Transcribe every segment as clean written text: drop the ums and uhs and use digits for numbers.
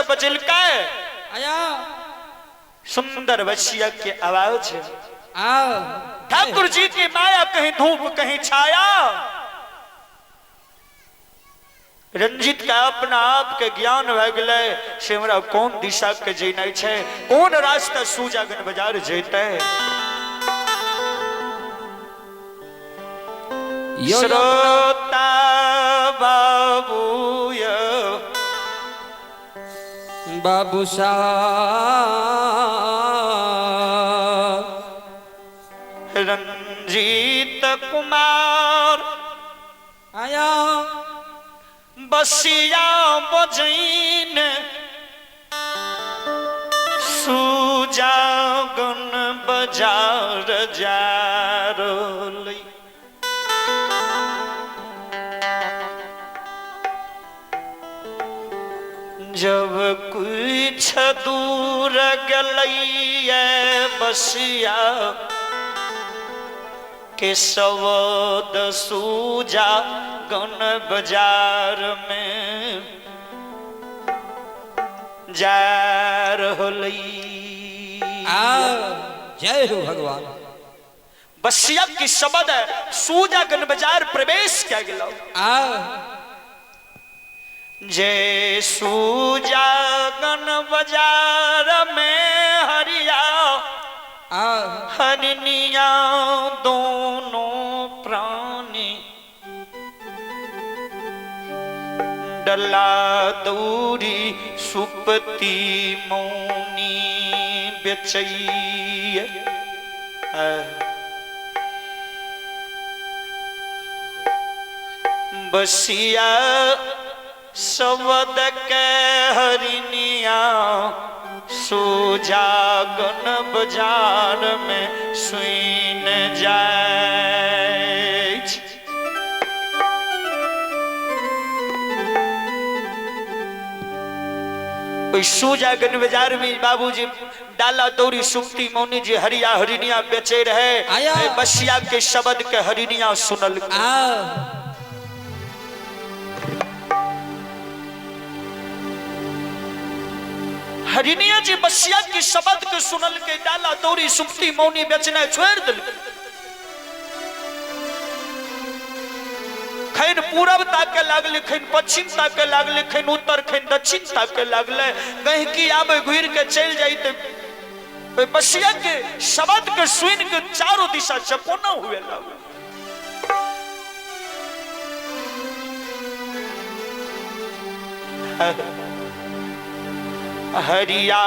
बजलकै। आया। सुंदर बसिया के आवाज। आओ। ठाकुर जी की माया कहीं धूप कहीं छाया। रंजीत का अपना आप के ज्ञान भए गेलै से हमरा कोन दिशा के जेनाइ छै, कोन रास्ता सुजागन बाजार जेतै। यो श्रोता बाबू यो बाबू साहब रंजीत कुमार आया। बसिया बजैन सुजागन बाजार जा रहलै। जब कुछ दूर गेलैये बसिया के शब्द सूजा गन बाजार में जा रहलै। आओ जय हो भगवान। बसिया की शब्द सूजागन बाजार प्रवेश किया गेलो। आओ। जय सूजागन बाजार में हरिया आओ। हरनिया दोनों प्राणी डला दौरी सुपति मौनी बेचैया। बसिया शब्द के हरिनिया सुजागन बाजार में सुन जाय। ओहि सुजागन बाजार में बाबूजी डाला दौरी सुक्ति मौनी जी हरिया हरिनिया बेचे रहे। आया। बसिया के शब्द के हरिनिया सुनल। आओ। हरिनिया जी बसिया के शब्द के सुनल के डाला दौरी सुक्ति मौनी बेचना छोड़ दिल। खैन पूरब ताके लागले, खैन पश्चिम ताके लागले, खैन उत्तर खैन दक्षिण ताके लागले। कहीं की आबे घुर के चल जाई ते बसिया के शब्द के सुन के चारों दिशा चकोना हुए लागल। हरिया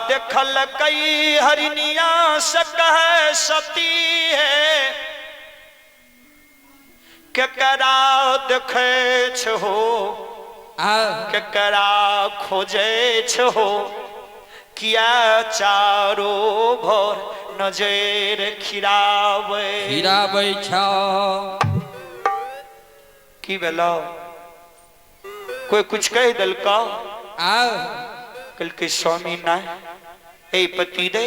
देखल कई हरिनिया से कह सती है केकरा देखे छहो, केकरा खोजे छहो, किया चारो भर नजर खिरावे खिराबै छौ। की भेलो? कोई कुछ कह दिलका? कहलकै स्वामी नहीं, हे पति दे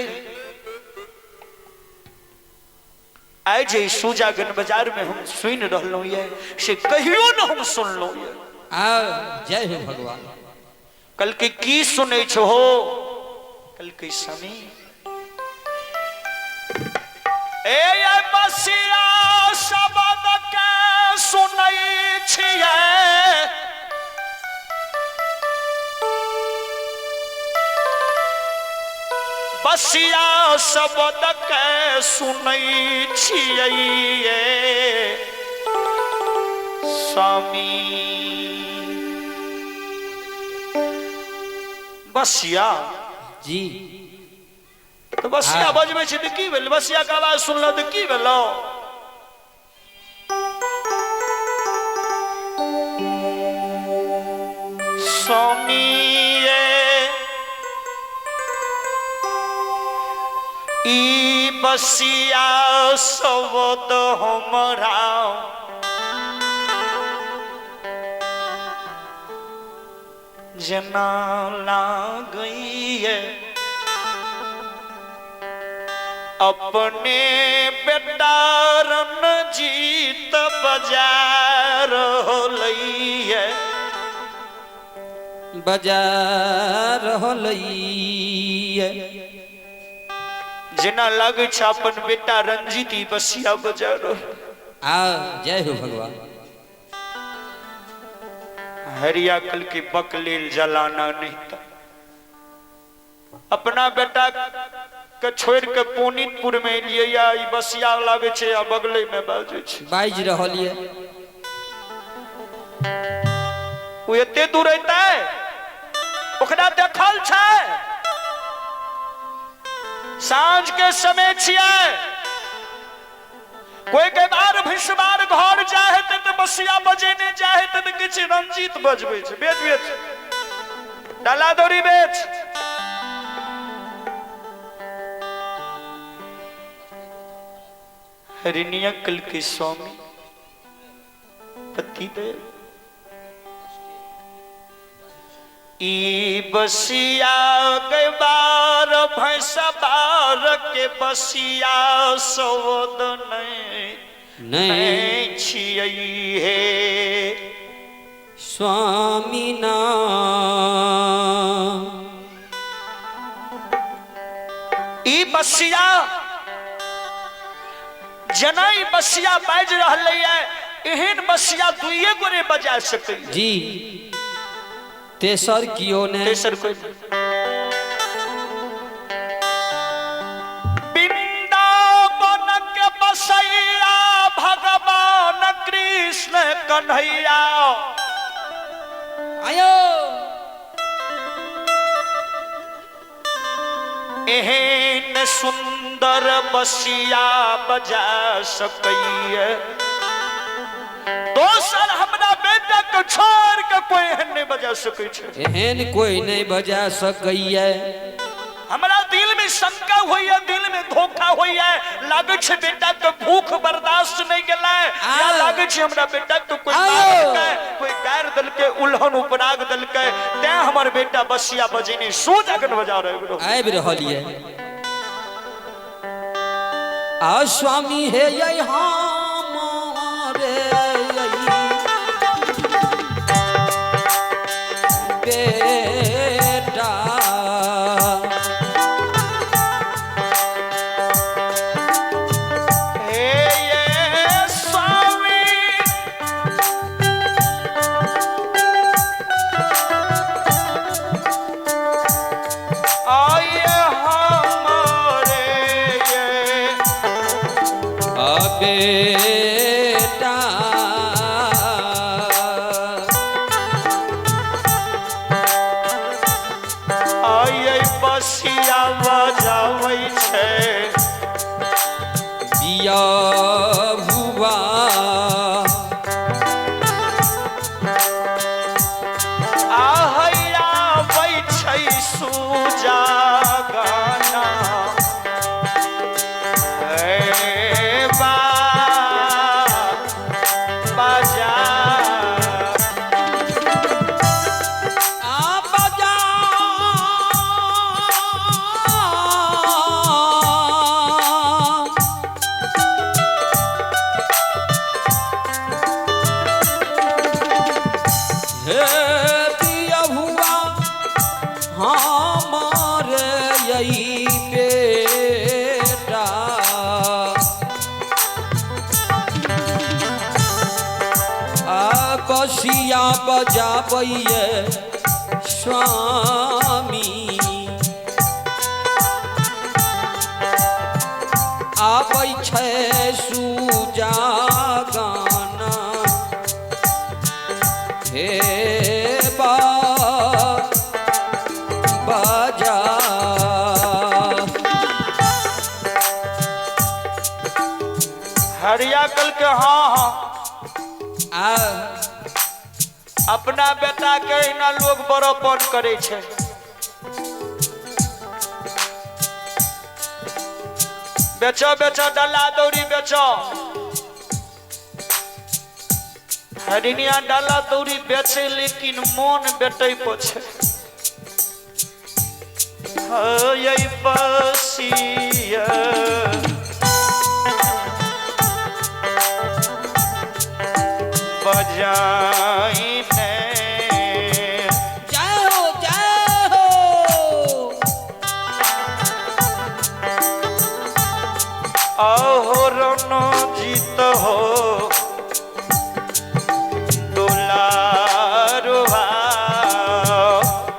आइ जे सुजागन बाजार में हम सुन रहलहुँ ये से कहियो न हम सुनलहुँ ये। जय हो भगवान। कहलकै की सुनै छहो? कहलकै स्वामी ए बसिया शब्द के सुनै छियै, बसिया शब्द के सुनै छियै स्वामी। बसिया जी तो बसिया बजबै छै तऽ की भेल? बसिया के आवाज सुनल तऽ की भेल? स्वामी ई बसिया शब्द हमरा जेना लागैए अपने बेटा रणजीत बजा रहलैए। बजा रहल जेना लागै छै अपन बेटा रंजीत ई बसिया बजा रहल। आ जय हो भगवान। हरिया कल की बकलील जलाना नहीं था। अपना बेटा के छोड़ के पुनीतपुर में एलियै या ई बसिया लागै छै आ बगले में बाजै छै। बाजि रहल ये। ओ एते दूर एतै ओकरा देखल छै। साँझ के समय छियै, कोई के बार भिसबार घर जाए हेतै तऽ बसिया बजेने जाए हेतै तऽ किछु रंजीत बजबै छै। बेच बेच डाला दौरी बेच। हरिणिया कल के स्वामी पति देव ई बसिया के बार भैंसा बार के बसिया सौद नहीं नहीं छियै हे स्वामी ना। ई बसिया जना ई बसिया बाजि रहलै एहन बसिया दुइये गोरे बजा सकै जी। तेसर कियो ने। तेसर कोई वृंदावन के बसैया भगवान कृष्ण कन्हैया आयो एहन सुंदर बसिया बजा सकैया। दोसर हमरा बेटा के छोड़ के कोई एहन नहीं बजा सकै छै। एहन कोई नहीं बजा सकैया। हमरा दिल में शंका होइया, दिल में धोखा होइया, लागै छै बेटा के भूख बर्दाश्त नहीं गेलै या लागै छै हमरा बेटा के कोई मार देलकै, कोई गारि देलकै, उल्हन उपराग देलकै, तें हमर बेटा बसिया बजेने सोच अखन बजा रहल आबि रहल ये। आ स्वामी हे हमारे बेटा हे ये स्वामी आये हमारे ये बेटा आये बसिया बजाबै छै बिया भुआ आहैया बै छै सूजा गाना हे बा बजा आ बजा हे दिया भुआ हमारे यही बेटा आ बसिया बजाबैये स्वामी आबै छै सूजा गाना हे बा बजा हरिया कल के हाँ हाँ आ अपना बेटा के एना लोग बड़पन करे छै। बेचो बेचो डाला दौरी बेचो। हरिणिया डाला दौरी बेचे लेकिन मोन बेटे पर छै। हे बसिया बजाई ने जय हो। आहो रणजीत हो।